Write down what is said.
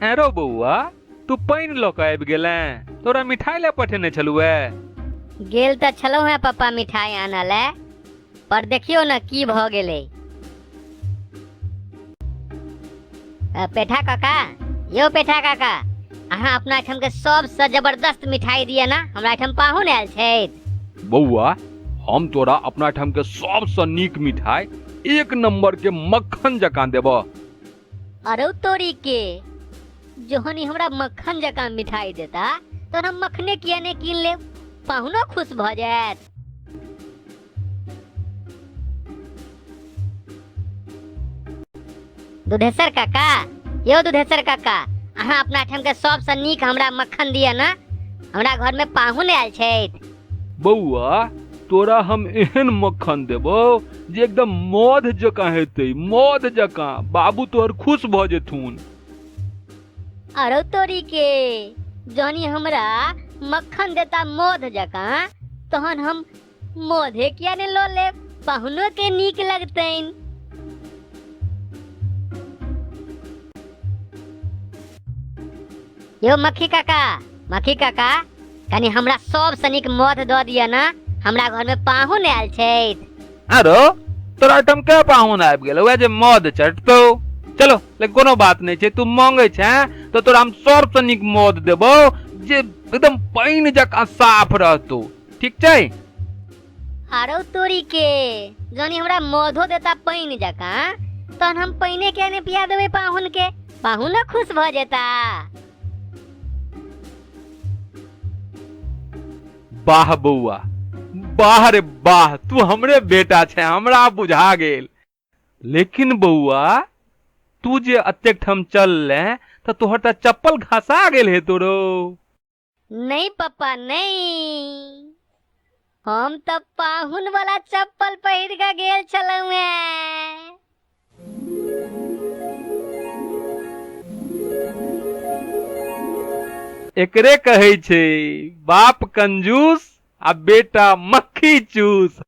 ऐं रौ बौआ, तू पानि लऽ कऽ आबि गेलें? तोरा मिठाइ लए पठेने छलहुए। गेल तऽ छलहुँ हेँ पप्पा मिठाइ आनऽ लए, पर देखियौ ने की भऽ गेलै। पेठा काका, यौ पेठा काका, अहाँ अपना एहिठाम के सबसँ जबरदस्त मिठाई दिअ ना, हमरा एहिठाम पाहुन आयल छथि। बौआ, हम तोरा अपना ठाम के सबसँ नीक मिठाई एक नंबर के मक्खन जकाँ देबह। अरौ तोरी के, जहन ई हमरा मक्खन जकाँ मिठाई देता तहन हम मखने किया नहि कीन लेब, पाहुनो खुश भऽ जायत। दुधेश्वर काका, यौ दुधेश्वर काका, अहाँ अपना ठाम के सबसँ नीक हमरा मक्खन दिअ ना, हमरा घर में पाहुन आयल छथि। बौआ, तोरा हम एहन मक्खन देबौ जे एकदम मध जकाँ हेतै, मध जकाँ। बाबू तोहर खुश भऽ जेथुन। अरौ तोरी के, जहनी हमरा मक्खन देता मध जकाँ तहन हम मधे किया ने लऽ लेब, पाहुनो के नीक लगतनि। यौ मक्खी काका, मक्खी काका, कनि हमरा सबसँ नीक मध दऽ दिअ ना, हमरा घर में पाहुन आयल छथि। अरो तोरा एहिठाम के पाहुन आबि गेल वएह जे मध चटतौ? चलो, लेकिन कोनो बात नहि छै, तू मांगै छें तऽ तोरा हम सबसँ नीक मध देबौ जे एकदम पानि जकाँ साफ रहतौ, ठीक छै? आरो तोरी के, जहन हमरा मधो देता पानि जकाँ तहन हम पानिए किया नहि पिया देबै पाहुन के, पाहुनो खुश भऽ जेता। वाह बौआ, वाह रे वाह, तू हमरे बेटा छै, हमरा बुझा गेल। लेकिन बौआ, तू जे अतेक ठाम चलले तऽ तोहर तऽ चप्पल घसा गेल हे तोरो। नहीं पप्पा नहीं, हम तऽ पाहुन वाला चप्पल पहिर कऽ गेल छलहुँ हेँ। एकरे कहै छै बाप कंजूस आ बेटा मक्खी चूस।